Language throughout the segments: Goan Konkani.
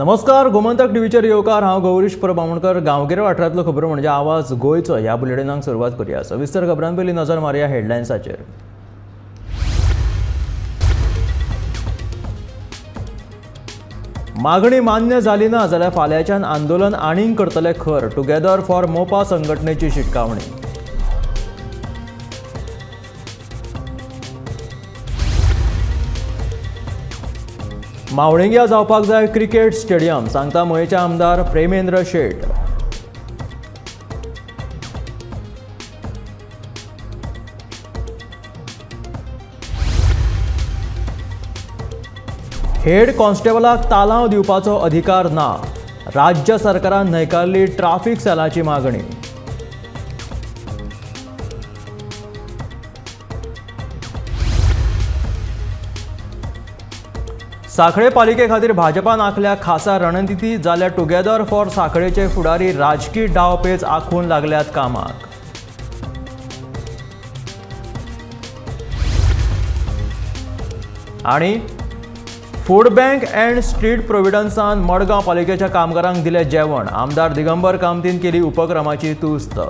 नमस्कार, गोमंतक टीव्हीचेर येवकार. हांव गौरीश परब आमोणकर. गांवगिऱ्या वाठारांतलो खबरो म्हणजे आवाज गोंयचो ह्या बुलेटिनाक सुरवात करूया. सविस्तर खबरां पयलीं नजर मारया हेडलायन्साचेर. मागणी मान्य जाली ना जाल्यार फाल्यांच्यान आंदोलन आनीक करतले खर. टुगेदर फॉर मोपा संघटनेची शिटकावणी. मावळिंग्या जावपाक जाय क्रिकेट स्टेडियम, सांगता मयेचे आमदार प्रेमेंद्र शेट. हेड कॉन्स्टेबलाक तालांव दिवपाचो अधिकार ना, राज्य सरकारान न्हयकारली ट्राफिक सेलाची मागणी. साखळे पालिके खातीर भाजपान आंखल्या खासा रणनिती, जाल्यार टुगेदर फॉर साखळेचे फुडारी राजकी डावपेच आंखून लागल्यात कामाक. आनी food bank and street providence Madgaon पालिकेच्या कामगारांक दिलें जेवण. आमदार दिगंबर कामतीन केली उपक्रमाची तुस्त.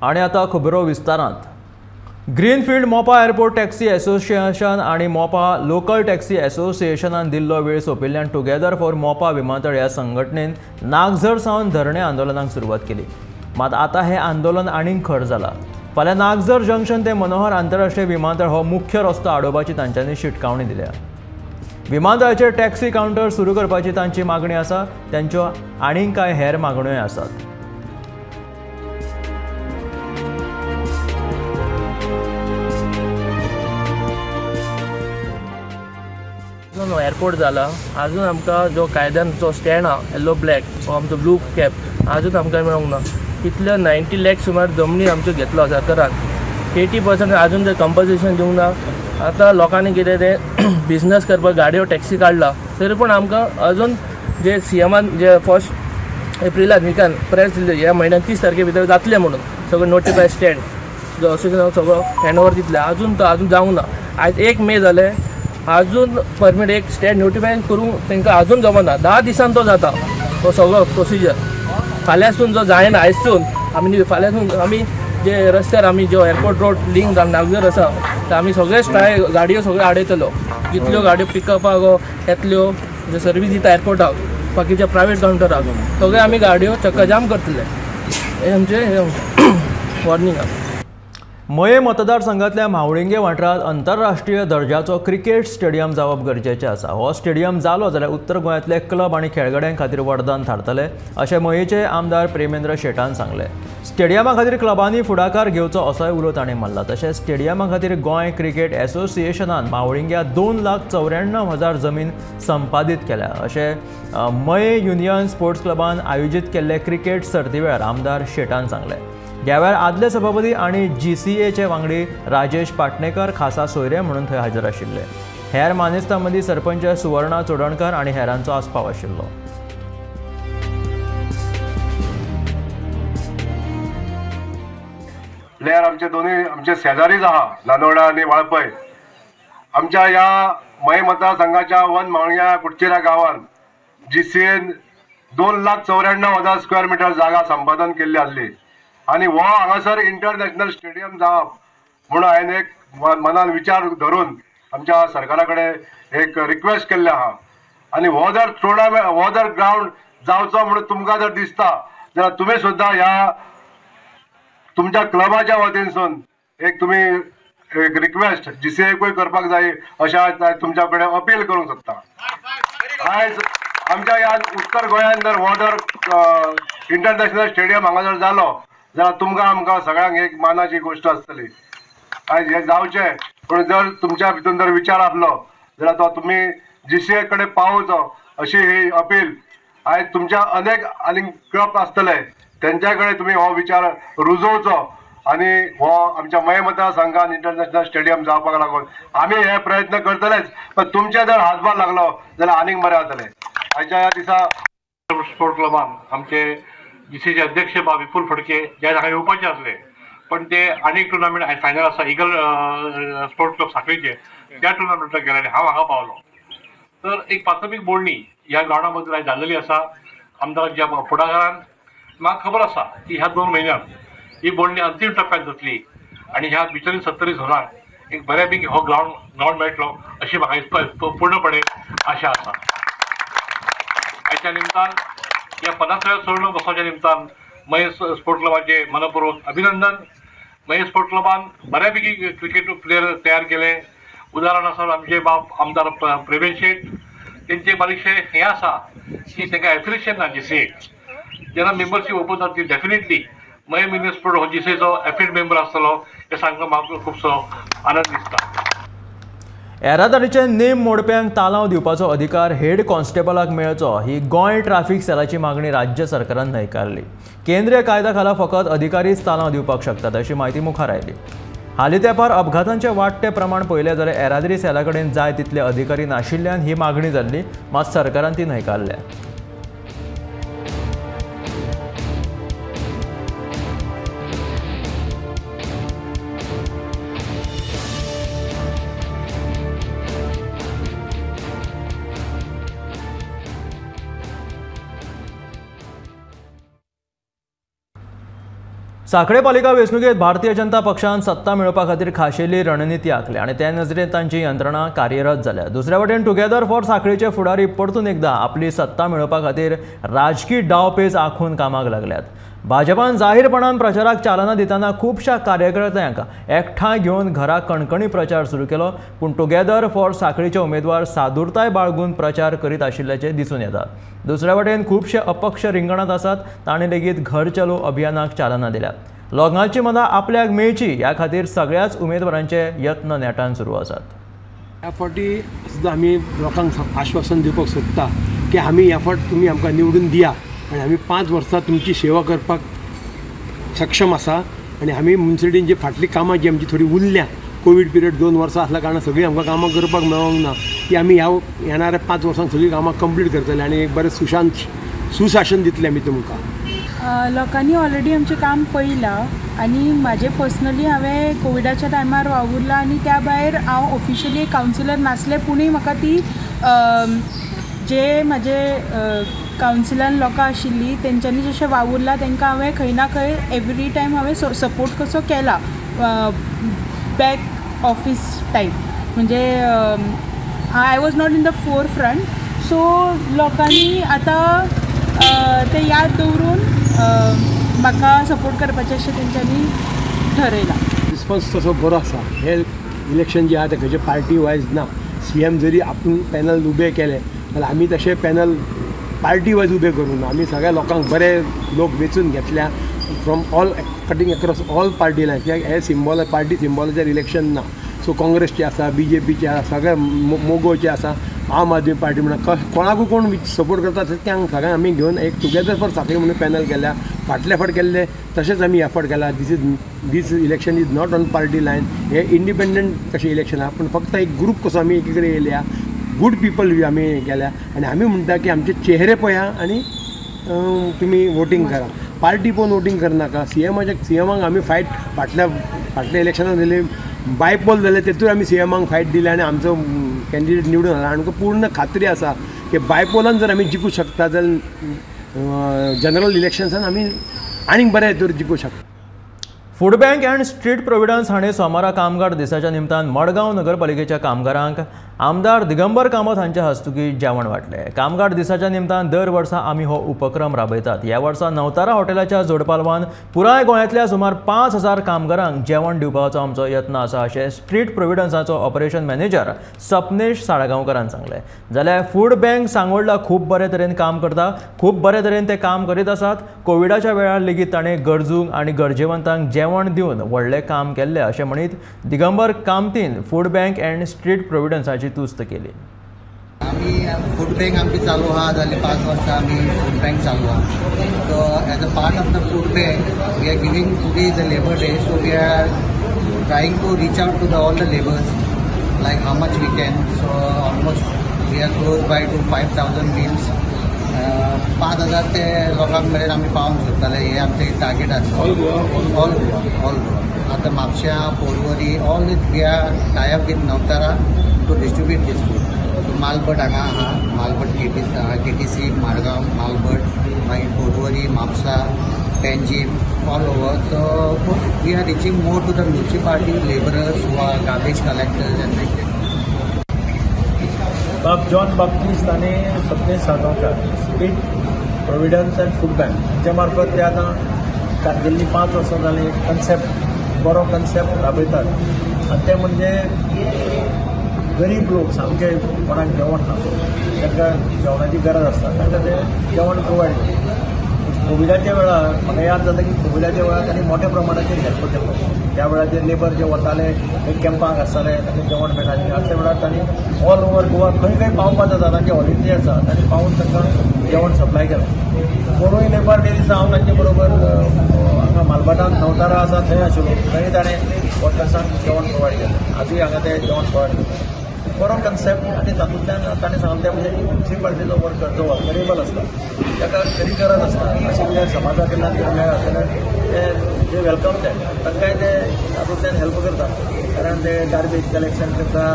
आनी आतां खबरो विस्तारांत. Greenfield Mopa airport taxi association आनी मोपा लोकल टॅक्सी असोसिएशनान दिल्लो वेळ सोंपिल्ल्यान टुगेदर फॉर मोपा विमानतळ ह्या संघटनेन नागझर सावन धरणे आंदोलनाक सुरवात केली. मात आतां हें आंदोलन आनीक खर जालां. फाल्यां नागझर जंक्शन ते मनोहर आंतरराष्ट्रीय विमानतळ हो मुख्य रस्तो आडोवपाची तांच्यांनी शिटकावणी दिल्या. विमानतळाचेर टॅक्सी कावंटर सुरू करपाची तांची मागणी आसा. तांच्यो आनीक कांय हेर मागण्योय आसात. एअरपोर्ट जाला अजून आमकां जो कायद्यान जो स्टँड आहा येल्लो ब्लॅक हो आमचो ब्लू कॅब अजून आमकां मेळोंक ना. कितल्यो 90 लाख सुमार जमनी आमच्यो घेतलो सरकारान, 80% अजून ते कंपन्सेशन दिवंक ना. आतां लोकांनी कितें तें बिजनस करपाक गाडयो टॅक्सी काडला तरी पूण आमकां अजून जे सीएमान जे 1 एप्रिलान विकान प्रेस दिल्ले ह्या म्हयन्यान 30 तारखे भितर जातलें म्हणून सगळें नोटिफाय स्टँड जो असोसिएशन सगळो हँड ओवर दितले, अजून तो अजून जावंक ना. आयज 1 मे जालें, अजून परमीट एक स्टँड नोटिफाय करूंक तांकां अजून जमना. 10 दिसान तो जाता तो सगळो प्रोसिजर. फाल्यांसून जो जायना आयजसून आमी फाल्यांसून आमी जे रस्त्यार आमी जो एअरपोर्ट रोड लिंक नागझर आसा ते आमी सगळे स्ट्राय गाडयो सगळ्यो आडयतलो. जितल्यो गाडयो पिकअपाक येतल्यो जे सर्वीस दिता एअरपोर्टाक बाकीच्या प्रायवेट कावंटराक सगळे आमी गाडयो चक्काजाम करतले. हें आमचें वॉर्निंग आसा. मये मतदारसंघातल्या म्हावळिंगे वाठारांत आंतरराष्ट्रीय दर्जाचो क्रिकेट स्टेडियम जावप गरजेचें आसा. हो स्टेडियम जालो जाल्यार उत्तर गोंयांतले क्लब आनी खेळगड्यां खातीर वरदान थारतलें अशें मयेचे आमदार प्रेमेंद्र शेटान सांगलें. स्टेडियमा खातीर क्लबांनी फुडाकार घेवचो असोय उलो ताणें मारला. तशेंच स्टेडियमा खातीर गोंय क्रिकेट असोसिएशनान म्हावळिंग्या 2,94,000 जमीन संपादीत केल्या अशें मये युनियन स्पोर्ट्स क्लबान आयोजीत केल्ले क्रिकेट सर्ती वेळार आमदार शेटान सांगलें. ह्या वेळार आदले सभापती आनी जीसीएचे वांगडी राजेश पाटणेकर खासा सोयरे म्हणून थंय हजर आशिल्ले. हेर मानेस्तां मदीं सरपंच सुवर्णा चोडणकर आनी हेरांचो आस्पाव आशिल्लो. प्लेयर आमचे दोनूय आमचे शेजारीच आहा, नानोडा आनी वाळपय. आमच्या ह्या मये मतदारसंघाच्या वन मावळिंग्या कुडचिऱ्या गांवान जीसीएन 2,94,000 स्क्वेअर मिटर जागा संपादन केल्ली आसली आनी हो हांगासर इंटरनॅशनल स्टेडियम जावप म्हणून हांवें एक मनान विचार धरून आमच्या सरकारा कडेन एक रिक्वेस्ट केल्लें आहा. आनी हो जर टुर्नामेंट हो जर ग्रावंड जावचो म्हणून तुमकां जर दिसता जाल्यार तुमी सुद्दां ह्या तुमच्या क्लबाच्या वतीनसून एक तुमी एक रिक्वेस्ट जीसीएकूय करपाक जाय अशें तुमच्या कडेन अपील करूंक सोदता. आयज आमच्या ह्या उत्तर गोंयांत जर हो जर इंटरनॅशनल स्टेडियम हांगा जर जालो जाल्यार तुमकां आमकां सगळ्यांक एक मानाची गोश्ट आसतली. आयज हें जावचें पूण जर तुमच्या भितून जर विचार आसलो जाल्यार तो तुमी जीसीए कडेन पावोवचो अशी ही अपील. आयज तुमच्या अनेक आनीक क्लब आसतले तेंच्या कडेन तुमी हो विचार रुजोवचो आनी हो आमच्या मये मतदारसंघान इंटरनॅशनल स्टेडियम जावपाक लागून आमी हे प्रयत्न करतलेच, पण तुमचे जर हातभार लागलो जाल्यार आनीक बरें जातलें. आयच्या ह्या दिसा स्पोर्ट क्लबान आमचे जीसीचे अध्यक्ष बा विपुल फडके जे हांगा येवपाचे आसले पण ते आनी एक टुर्नामेंट फायनल आसा इगल स्पोर्ट्स क्लब साखळीचे, त्या टुर्नामेंटाक गेले आनी हांव हांगा पावलो. तर एक प्राथमीक बोलणी ह्या ग्रावंडा बद्दल आयज जाल्लेली आसा. आमदाराच्या फुडाकारान म्हाका खबर आसा की ह्या 2 म्हयन्यांत ही बोलणी अंतीम टप्प्यात जातली आनी ह्या बिचोली सत्तरी झोनाक एक बऱ्यापैकी हो ग्रावंड मेळटलो अशी म्हाका पूर्णपणे आशा आसा. हाच्या निमतान ह्या 50व्या सुवर्ण वर्साच्या निमतान मयें स्पोर्ट क्लबाचे मनपूर्वक अभिनंदन. मयें स्पोर्ट क्लबान बऱ्यापैकी क्रिकेट प्लेयर तयार केले. उदाहरण आसा आमचे बाब आमदार प्रेमेंद्र शेट, तेंचे बारीकशें हें आसा की तांकां एफिलिएशन ना जीसीएक. जेन्ना मेंबरशीप ओपन जाता ती डेफिनेटली मयें मिनी स्पोर्ट हो जीसीएचो एफिलिएट मेंबर आसतलो हें सांगपाक म्हाका खुबसो आनंद दिसता. येरादारीचे नेम मोडप्यांक तालांव दिवपाचो अधिकार हेड कॉन्स्टेबलाक मेळचो ही गोंय ट्राफीक सेलाची मागणी राज्य सरकारान न्हयकारली. केंद्रीय कायद्या खाला फकत अधिकारीच तालांव दिवपाक शकतात अशी म्हायती मुखार आयली. हालीं तेंपार अपघातांचें वाडटें प्रमाण पळयलें जाल्यार येरादारी सेला कडेन जाय तितले अधिकारी नाशिल्ल्यान ही मागणी जाल्ली, मात सरकारान ती न्हयकारल्या. साखळे पालिका वेंचणुकेंत भारतीय जनता पक्षान सत्ता मेळोवपा खातीर खाशेली रणनिती आंखल्या आनी त्या नजरेन तांची यंत्रणा कार्यरत जाल्या. दुसऱ्या वटेन टुगेदर फॉर साखळीचे फुडारी परतून एकदा आपली सत्ता मेळोवपा खातीर राजकी डावपेच आंखून कामाक लागल्यात. भाजपान जाहीरपणान प्रचाराक चालना दितना खुबश्या कार्यकर्त्यांक एकठांय घेवन घरा कणकणी प्रचार सुरू केलो, पूण टुगेदर फॉर साखळीचे उमेदवार सादुरताय बाळगून प्रचार करीत आशिल्ल्याचें दिसून येता. दुसऱ्या वटेन खुबशे अपक्ष रिंगणांत आसात, तांणी लेगीत घर चलो अभियानाक चालना दिल्या. लोकांची मतां आपल्याक मेळची ह्या खातीर सगळ्याच उमेदवारांचे यत्न नेटान सुरू आसात. ह्या फावटी सुद्दां आमी लोकांक आश्वासन दिवपाक सोदता की आमी ह्या फावट तुमी आमकां निवडून दिया आनी आमी 5 वर्सां तुमची सेवा करपाक सक्षम आसा. आनी आमी मुन्सिपालिटीन जी फाटलीं कामां जी आमची थोडी उरल्या, कोवीड पिरियड 2 वर्सां आसल्या कारणान सगळीं आमकां कामां करपाक मेळोंक ना, ती आमी ह्या येणाऱ्या 5 वर्सांक सगळीं कामां कंप्लीट करतले आनी एक बरें सुशासन दितले आमी तुमकां. लोकांनी ऑलरेडी आमचें काम पळयलां आनी म्हाजें पर्सनली हांवें कोविडाच्या टायमार वावुरलां आनी त्या भायर हांव ऑफिशियली कावन्सिलर नासलें पुणूय म्हाका ती जे म्हाजे कावन्सिलान लोकां आशिल्लीं तेंच्यांनी जशें वावुरलां तांकां हांवें खंय ना खंय एवरी टायम हांवें सपोर्ट कसो केला, बॅक ऑफीस टायप, म्हणजे I was not in the forefront. So लोकांनी आतां ते याद दवरून म्हाका सपोर्ट करपाचें अशें तेंच्यांनी ठरयलां. रिस्पॉन्स तसो बरो आसा. हे इलेक्शन जे आहा ते खंयचे पार्टी वायज ना. सी एम जरी आपूण पॅनल उबे केले जाल्यार आमी तशें पॅनल पार्टी वायज उबे करूं ना. आमी सगळ्या लोकांक बरे लोक वेंचून घेतल्या from all cutting across all party lines. कित्याक हे सिम्बॉल पार्टी सिम्बॉलाचेर इलेक्शन ना. सो काँग्रेसचे आसा, बी जे पीचे आसा, सगळे मोगोचे आसा, आम आदमी पार्टी म्हणून कोणाकूय कोण सपोर्ट करता त्या सगळ्यांक आमी घेवन एक टुगेदर फॉर साखळी म्हणून पॅनल केल्या. फाटले फावट केल्ले तशेंच आमी ह्या फावट केला. This election is not on party line. हे इंडिपेंडंट कशें इलेक्शन आहा, पूण फक्त एक ग्रूप कसो आमी एकी कडेन येयल्या, गूड पिपल आमी केल्या आनी आमी म्हणटा की आमचे चेहरे पळया आनी तुमी वोटींग करा. पार्टी पळोवन वोटींग करनाका. सी एमाक आमी फायट फाटल्या इलेक्शनाक दिली, बायपोल जाले तेतूर आमी सी एमाक फायट दिली आनी आमचो कॅन्डिडेट निवडून आयला. आमकां पूर्ण खात्री आसा की बायपोलान जर आमी जिखूं शकता जाल्यार जनरल इलेक्शन्सान आमी आनीक बऱ्या हेतूर जिखूं शकता. Food bank and street providence हाणें सोमारा कामगार दिसाच्या निमतान मडगांव नगरपालिकेच्या कामगारांक आमदार दिगंबर कामत हांच्या हस्तुकीं जेवण वांटलें. कामगार दिसाच्या निमतान दर वर्सा आमी हो उपक्रम राबयतात. ह्या वर्सा नवतारा हॉटेलाच्या जोडपालवान पुराय गोंयांतल्या सुमार 5000 कामगारांक जेवण दिवपाचो आमचो यत्न आसा अशें स्ट्रीट प्रोविडन्साचो ऑपरेशन मॅनेजर सपनेश साळगांवकारान सांगलें. जाल्यार फूड बँक सांगोडला खूब बरे तरेन काम करता, खूब बरे तरेन ते काम करीत आसात. कोविडाच्या वेळार लेगीत ताणें गरजूंक आनी गरजेवंतांक जेवण दिवन व्हडलें काम केल्लें अशें म्हणीत दिगंबर कामतीन फूड बँक अँड स्ट्रीट प्रोविडन्साची तुस्त केली. आमी फूड बँक आमची चालू आहा, जाली 5 वर्सां आमी फूड बँक चालू आहा. So as a part of the food bank we are giving today is a labour day, so we are trying to reach out to the all the labours like how much we can. So almost we are close by to 5000 meals 5,000 ते लोकांक मेरेन आमी पावोवंक सोदताले, हे आमचें टार्गेट आसलें. All Goa, all Goa. आतां म्हापश्यां, Porvorim, all we are tie up with Navtara to distribute this food. So Malbhat हांगा आहा, मालभट KTC Margao, Malbhat, मागीर Porvorim, Mapusa, Panjim, all over. So we are reaching more to the municipality labourers who are garbage collectors and like that. Bab John Baptist आनी Sapnesh Salgaonkar state providence and food bank हांच्या मार्फत ते आतां गेल्लीं 5 वर्सां जालीं एक कन्सेप्ट, बरो कन्सेप्ट राबयतात. आनी तें म्हणजे गरीब लोक सामके कोणाक जेवण ना, तांकां जेवणाची गरज आसता, तांकां ते जेवण प्रोवायड करतात. कोविडाच्या वेळार म्हाका याद जाता की कोविडाच्या वेळार तांणी मोठ्या प्रमाणाचेर हेल्प केल्लो. त्या वेळाचेर लेबर जे वताले ते कॅम्पाक आसताले, तांकां जेवण मेळटालें. असल्या वेळार तांणी ऑल ओवर गोवा खंय खंय पावपाक जाता, तांचे व्हॉलिंटियर्स आसा, तांणी पावून तांकां जेवण सप्लाय केलें. पोरूय लेबर डे दिसा हांव तांचे बरोबर हांगा मालभाटान नवतारा आसा थंय आशिल्लो, थंय ताणें वर्कर्सांक जेवण प्रोवायड केलें. आजूय हांगा ते जेवण प्रोवायड करता. बरो कन्सेप्ट. आनी तातूंतल्यान ताणें सांगलें तें म्हणजे म्युनिसिपालिटीचो वर्कर जो वल्नरेबल आसता, ताका खरी गरज आसता, अशें कितें समाजा कडल्यान जर मेळत जाल्यार ते welcome ते, तांकांय ते तातूंतल्यान हेल्प करता. कारण ते गार्बेज कलेक्शन करता,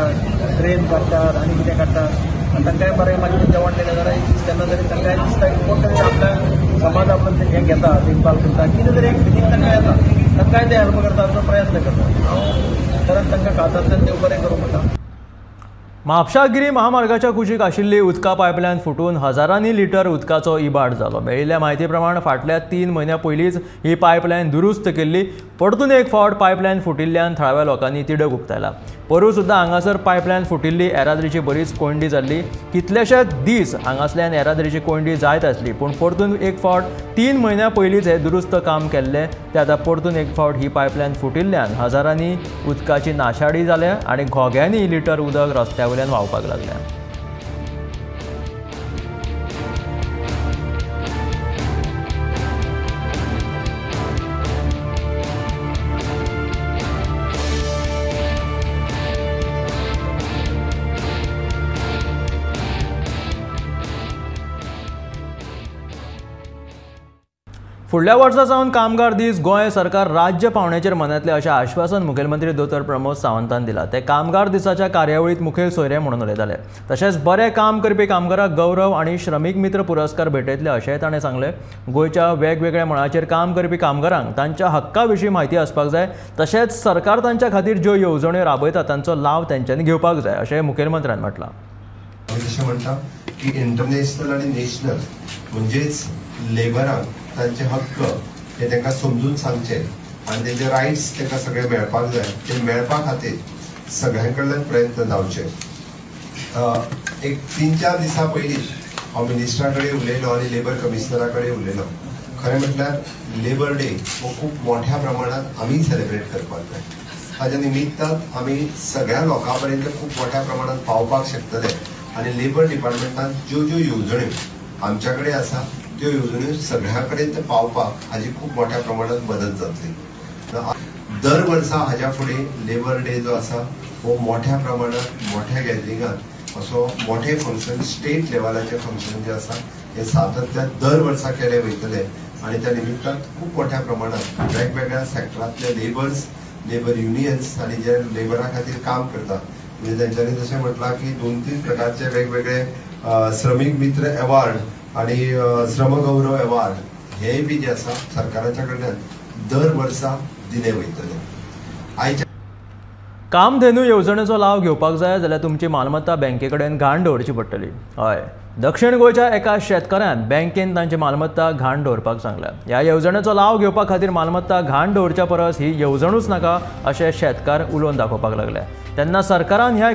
ड्रेन काडटात आनी कितें काडटात, आनी तांकांय बरें मातशें जेवण दिलें जाल्यार एक दीस केन्ना तरी तांकांय दिसता की कोण तरी आपल्या समाज आपलो हें घेता, देखभाल करता, कितें तरी एक फिलींग तांकां येता, तांकांय ते हेल्प करता, प्रयत्न करता. हांव खरेंच तांकां काळजांतल्यान देव बरें करूं म्हणटा. म्हापशा गिरी महामार्गाच्या कुशीक आशिल्ली उदका पायपलायन फुटून हजारांनी लिटर उदकाचो इबाड जालो. मेळिल्ल्या म्हायती प्रमाण फाटल्या 3 म्हयन्यां पयलींच ही पायपलायन दुरुस्त केल्ली. परतून एक फावट पायपलायन फुटिल्ल्यान थळाव्या लोकांनी तिडक उक्तायला. पोरूं सुद्दां हांगासर पायपलायन फुटिल्ली येरादारीची बरीच कोंयडी जाल्ली. कितलेशेच दीस हांगासल्यान येरादारीची कोंयडी जायत आसली, पूण परतून एक फावट 3 म्हयन्यां पयलींच हें दुरुस्त काम केल्लें तें आतां परतून एक फावट ही पायपलायन फुटिल्ल्यान हजारांनी उदकाची नाशाडी जाल्या आनी घोग्यांनी लिटर उदक रस्त्या वयल्यान व्हांवपाक लागलें. फुडल्या वर्सा सावन कामगार दीस गोंय सरकार राज्य पावंड्याचेर मनयतले अशें आश्वासन मुखेलमंत्री दोतोर प्रमोद सावंतान दिलां. ते कामगार दिसाच्या कार्यावळींत मुखेल सोयरे म्हणून उलयताले. तशेंच बरें काम करपी कामगारांक गौरव आनी श्रमीक मित्र पुरस्कार भेटयतले अशेंय ताणें सांगलें. गोंयच्या वेगवेगळ्या मळाचेर काम करपी कामगारांक तांच्या हक्का विशीं म्हायती आसपाक जाय, तशेंच सरकार तांच्या खातीर ज्यो येवजण्यो राबयता तांचो लाव तांच्यांनी घेवपाक जाय अशें मुखेलमंत्र्यान म्हटलां. तशें म्हणटा की इंटरनॅशनल आनी नॅशनल म्हणजेच लेबरांक तांचे हक्क हे तांकां समजून सांगचे आनी तेंचे रायट्स तांकां सगळे मेळपाक जाय, ते मेळपा खातीर सगळ्यां कडल्यान प्रयत्न जावचे. एक 3-4 दिसां पयलीं हांव मिनिस्टरा कडेन उलयलो आनी लेबर कमिशनरा कडेन उलयलो. खरें म्हटल्यार लेबर डे हो खूब मोठ्या प्रमाणात आमी सेलिब्रेट करपाक जाय. ताच्या निमित्तान आमी सगळ्या लोकां पर्यंत खूब मोठ्या प्रमाणात पावपाक शकतले आनी लेबर डिपार्टमेंटान ज्यो ज्यो येवजण्यो आमच्या कडेन आसा त्यो येवजण्यो सगळ्यां कडेन पावपाक हाजी खूब मोठ्या प्रमाणात मदत जातली. दर वर्सा हाज्या फुडें लेबर डे जो आसा हो मोठ्या प्रमाणात मोठ्या गॅदरिंगात असो मोठे फंक्शन स्टेट लेवलाचे फंक्शन जे आसा हे सातत्यान दर वर्सा केले वयतले आनी त्या निमित्तान खूब मोठ्या प्रमाणात वेगवेगळ्या सेक्टरांतले लेबर्स, लेबर युनियन्स आनी जे लेबरा खातीर काम करता म्हणजे तेंच्यांनी जशें म्हटलां की 2-3 प्रकारचे वेगवेगळे श्रमीक मित्र एवॉर्ड आनी श्रमगौरव एवॉर्ड हे बी जे आसा सरकाराच्या कडल्यान दर वर्सा दिले वयतले. आयच्या कामधेनू येवजणेचो लाव घेवपाक जाय जाल्यार तुमची मालमत्ता बँके कडेन घाण दवरची पडटली. हय, दक्षिण गोंयच्या एका शेतकारान बँकेन तांची मालमत्ता घाण दवरपाक सांगल्या. ह्या येवजणेचो लाव घेवपा खातीर मालमत्ता घाण दवरच्या परस ही येवजणूच नाका अशें शेतकार उलोवन दाखोवपाक लागले. तेन्ना सरकारान ह्या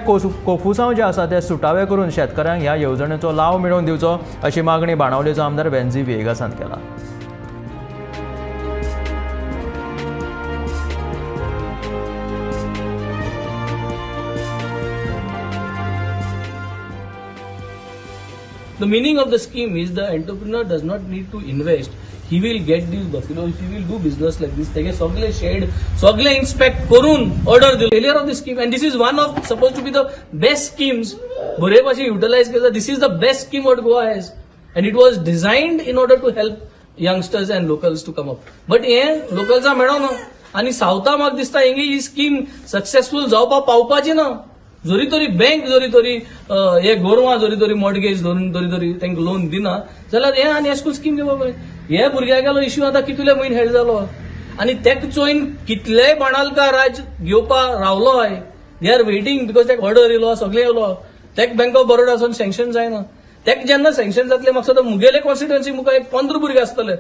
कोफुसांव जे आसा ते सुटावे करून शेतकारांक ह्या येवजणेचो लाव मेळोवन दिवचो अशी मागणी बाणावलेचो आमदार वेन्झी व्हिएगासान केला. The meaning of the scheme is the entrepreneur does not need to invest. He will get these buffaloes, he will do business like this. They sogle shed, sogle inspect korun order the failure of the scheme, and this is one of supposed to be the best schemes. Bore bhashe utilize kela. This is the best scheme what Goa has. And it was designed in order to help youngsters and locals to come up. But हे लोकल्सां मेळोना आनी सावथा म्हाका दिसता हेंगे ही स्कीम सक्सेसफूल जावपाक पावपाची ना. जरी तरी बँक जरी तरी हे गोरवां जरी तरी मॉर्गेज धरून जरी तरी तांकां लोन दिना जाल्यार हे आनी अशें स्कीम घेवपा पळय. हे भुरग्यागेलो इश्यू आतां कितले म्हयने हेड जालो आनी तेका चोयन कितलेय बाणालकार आज घेवपा रावलो आहे. They are waiting because तेका ऑर्डर येयलो, सगळें येयलो, तेका बँक ऑफ बरोडा वचून सँक्शन जायना. तेका जेन्ना सँक्शन जातले म्हाका दिसता मुगेले कॉन्स्टिट्युएन्सी मुखार एक 15 भुरगे आसतले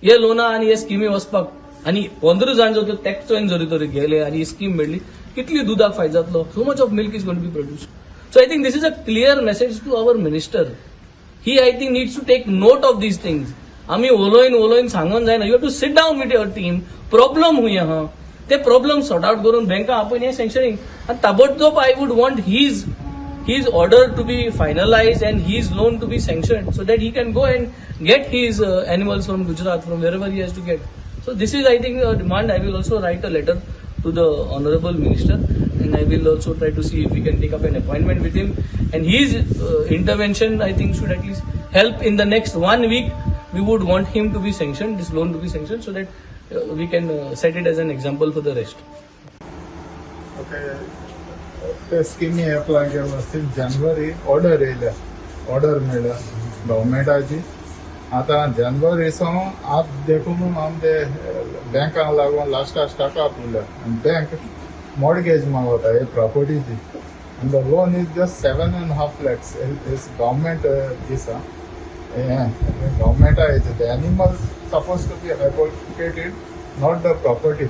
हे लोना आनी हे स्किमी वचपाक. आनी 15 जाण जर तेका चोयन जरी तरी गेले आनी ही स्कीम मेळ्ळी कितली दुदाक फायदो जातलो. So much of milk is going to be produced. So I think this is a clear message to our minister. He I think needs to take note of these things. आमी उलोवन उलोवन सांगून जायना. You have to sit down with your team. Problem हुंय आहा ते प्रॉब्लम सॉर्ट आउट करून बँका आपोवन हें सँक्शनिंग आनी ताबडतोब I would want his order to be finalized and his loan to be sanctioned so that he can go and get his animals from Gujarat, from wherever he has to get. So this is, I think, a demand. I will also write a letter to the Honorable Minister and I will also try to see if we can take up an appointment with him. And his intervention, I think, should at least help in the next 1 week. We would want him to be sanctioned, this loan to be sanctioned, so that we can set it as an example for the rest. Okay. ते स्किमी अप्लाय केलो सिंस जानेवारी ऑर्डर येयल्या, ऑर्डर मेळ्ळ्या गव्हर्मेंटाची. आतां जानेवारी सावन आज देखून आम ते बँकांक लागून लास्टाक स्टाक उरल्या आनी बँक मॉर्गेज मागता हे प्रॉपर्टीची. आनी the loan is just 7.5 lakhs is government दिसा हें गव्हर्मेंटा हेजें. The animals suppose to be hypothecated, not the property.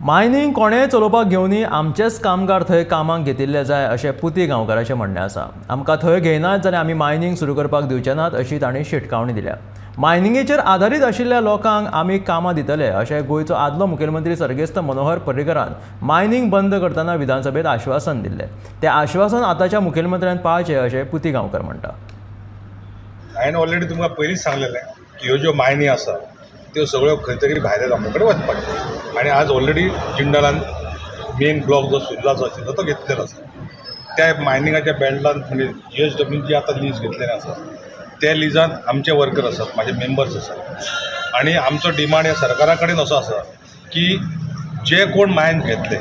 Mining कोणेय चलोवपाक घेवनी आमचेच कामगार थंय कामाक घेतिल्ले जाय अशें पुती गांवकाराचें म्हणणें आसा. आमकां थंय घेयनात जाल्यार आमी मायनींग सुरू करपाक दिवचे नात अशी तांणी शिटकावणी दिल्या. मायनिंगेचेर आदारीत आशिल्ल्या लोकांक आमी कामां दितले अशें गोंयचो आदलो मुखेलमंत्री सर्गेस्त मनोहर पर्रीकरान मायनींग बंद करतना विधानसभेत आश्वासन दिल्लें. तें आश्वासन आतांच्या मुखेलमंत्र्यान पाळचें अशें पुती गांवकार म्हणटा. हांवें ऑलरेडी तुमकां पयलींच सांगलेलें की ह्यो ज्यो मायनी आसा त्यो सगळ्यो खंय तरी भायल्या लोकां कडेन वचपाक. आनी आज ऑलरेडी जिंदालान मेन ब्लॉक जो सुर्लाचो आशिल्लो तो घेतलेलो आसा. त्या मायनिंगाच्या बेल्टान म्हणजे GSW जी आतां लीज घेतलेली आसा त्या लिजान आमचे वर्कर आसात, म्हाजे मेंबर्स आसात. आनी आमचो डिमांड ह्या सरकारा कडेन असो आसा की जे कोण मायन घेतले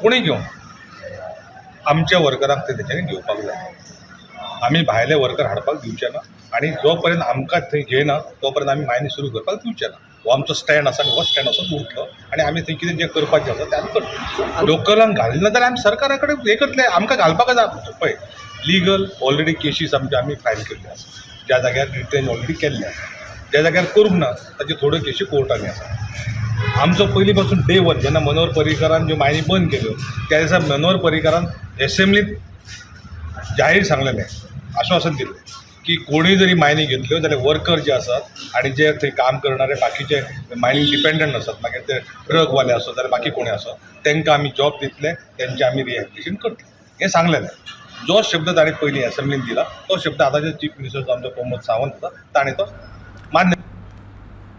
कोणूय घेवं आमच्या वर्करांक ते तेच्यांनी घेवपाक जाय. आमी भायले वर्कर हाडपाक दिवचे ना आनी जो पर्यंत आमकां थंय घेयना तो पर्यंत आमी मायनी सुरू करपाक दिवचे ना. हो आमचो स्टँड आसा आनी हो स्टँड असोच उरतलो आनी आमी थंय कितें जें करपाचें आसा तें आमी करतले. लोकलांक घालना जाल्यार आमी सरकारा कडेन हें करतले, आमकां घालपाक जाय. पळय लिगल ऑलरेडी केशीस आमच्यो आमी फायल केल्ल्यो आसा, ज्या जाग्यार रिटेन ऑलरेडी केल्ले आसा, ज्या जाग्यार करूंक ना ताच्यो थोड्यो केशी कोर्टांनी आसा. आमचो पयलीं पासून डे वन जेन्ना मनोहर पर्रीकरान ज्यो मायनी बंद केल्यो त्या दिसा मनोहर पर्रीकरान एसेंब्लीत जाहीर सांगलेलें, आश्वासन दिल्लें की कोणूय जरी मायनी घेतल्यो जाल्यार वर्कर जे आसात आनी जे थंय काम करणारे बाकीचे मायनींग डिपेंडंट आसात, मागीर ते ट्रकवाले आसत जाल्यार बाकी कोणी आसत, तांकां आमी जॉब दितले, तेंचे आमी रिहॅबिलिटेशन करतले हें सांगलेलें. जो शब्द ताणें पयलीं एसेंब्लीन दिला तो शब्द आतांचे चीफ मिनिस्टर जो आमचो प्रमोद सावंत आसा ताणें तो मान्य.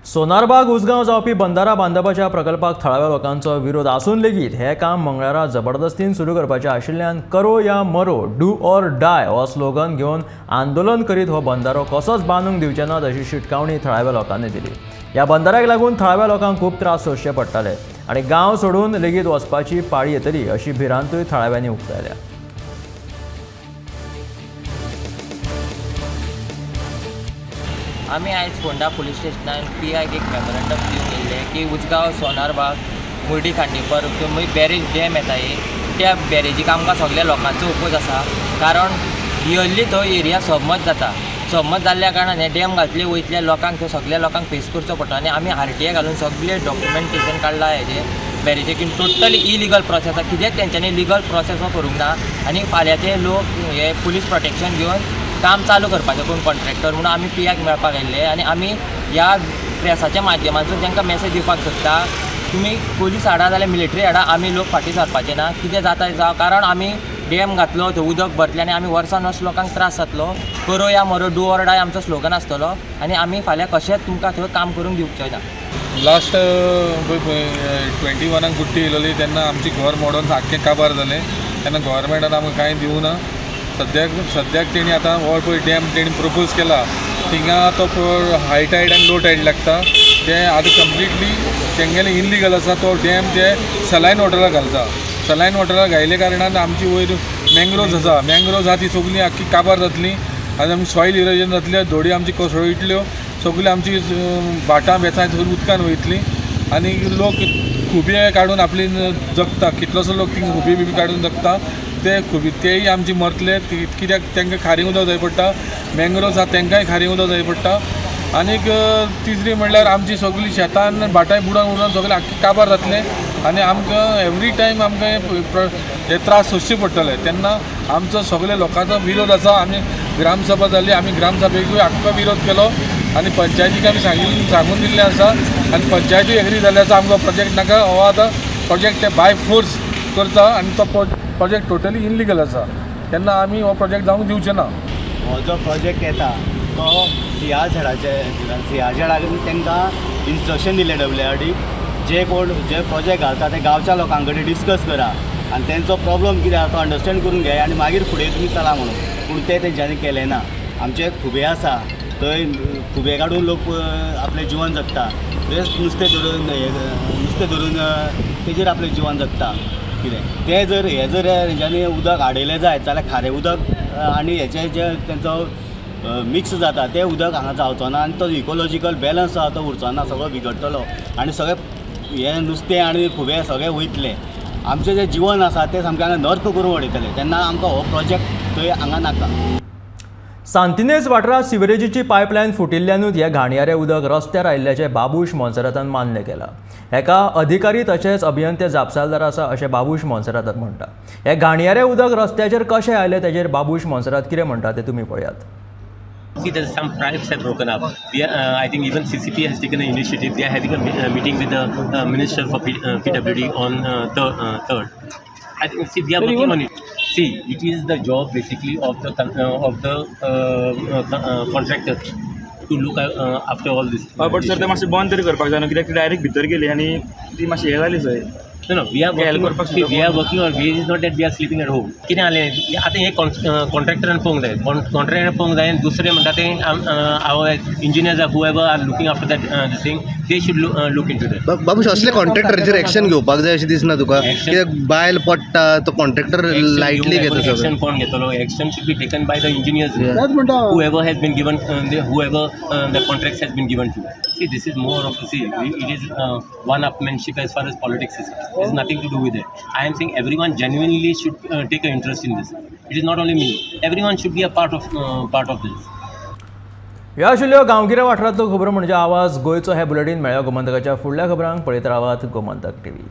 सोनारबाग उसगांव जावपी बंदारा बांदपाच्या प्रकल्पाक थळाव्या लोकांचो विरोध आसून लेगीत हें काम मंगळारा जबरदस्तीन सुरू करपाचें आशिल्ल्यान करो या मरो, do or die हो स्लोगन घेवन आंदोलन करीत हो बंदारो कसोच बांदूंक दिवचे नात अशी शिटकावणी थळाव्या लोकांनी दिली. ह्या बंदाऱ्याक लागून थळाव्या लोकांक खूब त्रास सोंसचे पडटाले आनी गांव सोडून लेगीत वचपाची पाळी येतली अशी भिरांतूय थळाव्यांनी उक्तायल्या. आमी आयज फोंडा पुलीस स्टेशनान पी आयक एक मेमोरंडम दिवन येयल्ले की उजगांव सोनारबाग मुर्डी खांडेपर बॅरेज डॅम येता एक, त्या बॅरेजीक आमकां सगळ्या लोकांचो उपोज आसा, कारण इयरली थंय एरिया सहमत जाता. सहमत जाल्ल्या कारणान हे डॅम घातले वयतल्या लोकांक थंय सगळ्या लोकांक फेस करचो पडटा आनी आमी RTI घालून सगळे डॉक्युमेंटेशन काडला हेजें बॅरेजे की टोटली इलिगल प्रोसेस आसा. कितेंच तेंच्यांनी लिगल प्रोसेस हो करूंक ना आनी फाल्यां ते लोक हे पुलीस प्रोटेक्शन घेवन काम चालू करपाचें कोण कॉन्ट्रॅक्टर म्हणून आमी पी आयक मेळपाक आयिल्ले आनी आमी ह्या प्रेसाच्या माध्यमांतून तांकां मॅसेज दिवपाक सोदता, तुमी पुलीस हाडा जाल्यार मिलिटरी हाडा, आमी लोक फाटीं सरपाचे ना, कितें जाता जावं, कारण आमी डॅम घातलो थंय उदक भरतलें आनी आमी वर्सान वर्स लोकांक त्रास जातलो. करो या मरो, do or die आमचो स्लोगन आसतलो आनी आमी फाल्यां कशेंच तुमकां थंय काम करूंक दिवचे ना. लास्ट 21 गुट्टी येयलेली तेन्ना आमची घर मोडून सारकें काबार जालें, तेन्ना गव्हर्मेंटान आमकां कांय दिवना. सद्याक तेणी आतां हो पळय डॅम तेणी प्रपोज केला थिंगा तो हाय टायड आनी लो टायड लागता ते आतां कंप्लिटली तेंगेले इनलिगल आसा तो डॅम ते सलायन वॉटराक घालता. सलायन वॉटराक घायले कारणान आमची वयर मँग्रोव्स आसा, मँग्रोव्स आहा ती सगळीं आख्खी काबार जातली आनी आमची सॉयल इरोजन जातलें, धोडी आमची कोसळटल्यो, सगळीं आमची भाटां बेसां सगळीं उदकान वयतलीं आनी लोक खुबे काडून आपली जगता, कितलोसो लोक थिंग खुबे बिबे काडून जगता, ते खुबे तेय आमची मरतले कित्याक तांकां खारीं उदक जाय पडटा, मँग्रोव्स आहा तांकांय खारीं उदक जाय पडटा. आनीक तिसरी म्हणल्यार आमची सगळीं शेतान भाटां बुडोन बुडोन सगळें आख्खी काबार जातलें आनी आमकां एवरी टायम आमकां हे त्रास सोंसचे पडटले. तेन्ना आमचो सगळे लोकांचो विरोध आसा. आमी ग्रामसभा जाली, आमी ग्रामसभेकूय आख्खो विरोध केलो आनी पंचायतीक आमी सांगून दिल्लें आसा आनी पंचायतूय एग्री जाल्ली आसा आमकां प्रोजेक्ट नाका, हो आतां प्रोजेक्ट ते बाय फोर्स करता आनी तो प्रोजेक्ट टोटली इनलिगल आसा, तेन्ना आमी हो प्रोजेक्ट जावंक दिवचे ना. हो जो प्रोजेक्ट येता तो सीआरझेडाचे, सीआरझेडाक तांकां इन्स्ट्रक्शन दिलें डब्ल्यू जे कोण जे प्रोजेक्ट घालता ते गांवच्या लोकां कडेन डिस्कस करा आनी तेंचो प्रॉब्लम कितें आसा तो अंडरस्टँड करून घे आनी मागीर फुडें तुमी चला म्हणून. पूण ते तेंच्यांनी केलें ना. आमचे खुबे आसा थंय खुबे काडून लोक आपलें जिवन जगता, नुस्तें धरून नुस्तें धरून तेजेर आपलें जिवन जगता कितें तें जर हें जर तेंच्यांनी उदक आडयलें जायत जाल्यार खारें उदक आनी हेचें जें तेंचो मिक्स जाता तें उदक हांगा जावचो ना आनी तो इकोलॉजिकल बॅलन्स आसा तो उरचो ना, सगळो बिगडटलो आनी सगळें हें नुस्तें आनी खुबे सगळें वयतलें. आमचें जें जिवन आसा तें सामकें हांगा नर्क करून उडयतलें. तेन्ना आमकां हो प्रोजेक्ट थंय हांगा नाका. सांतिनेज वाठारांत सिवरेजीची पायपलायन फुटिल्ल्यानूच हे घाणयारें उदक रस्त्यार आयिल्ल्याचें बाबूश मोन्सेरातान मान्य केलां. हेका अधिकारी तशेंच अभियंते जापसालदार आसा अशें बाबूश मोन्सेरात म्हणटा. हे घाणयारें उदक रस्त्याचेर कशें आयलें तेजेर बाबूश मोन्सेरात कितें म्हणटा तें तुमी पळयात. See, there's some pipes have broken up. We are, I think even CCP has taken an initiative. They are having a meeting with the Minister for PWD on third. I think, see, we are working on it. See, it is the job basically of the contractor to look after all this. But sir, ते मातशें बंद तरी करपाक जाय न्हू, कित्याक ती डायरेक्ट भितर गेली आनी ती मातशी हें जाली sir. No, no, we are working. See, we are working on. It is not that we are sleeping at home. कितें जालें आतां हें कॉन्ट्रॅक्टरान पळोवंक जाय, कॉन्ट्रॅक्टरान पळोवंक जाय आनी दुसरें म्हणटा तें our engineers are whoever are looking after that this thing, they should look into that. बाबू, असले कॉन्ट्रॅक्टराचेर एक्शन घेवपाक जाय अशें दिसना तुका? कित्याक बायल पडटा तो कॉन्ट्रॅक्टर लायटली घेता सगळें. एक्शन कोण घेतलो? Action should be taken by the engineers, whoever has been given, whoever the contract has been given to. See, this is more of, see, it is one-upmanship as far as politics is concerned. It has nothing to do with it. I am saying everyone genuinely should take an interest in this. It is not only me. Everyone should be a part of this. ह्या आशिल्ल्यो गांवगिऱ्या वाठारांतल्यो खबरो म्हणजे आवाज गोंयचो. हे बुलेटीन मेळ्ळ्या गोमंतकाच्या फुडल्या खबरांक पळयत रावात गोमंतक टीव्ही.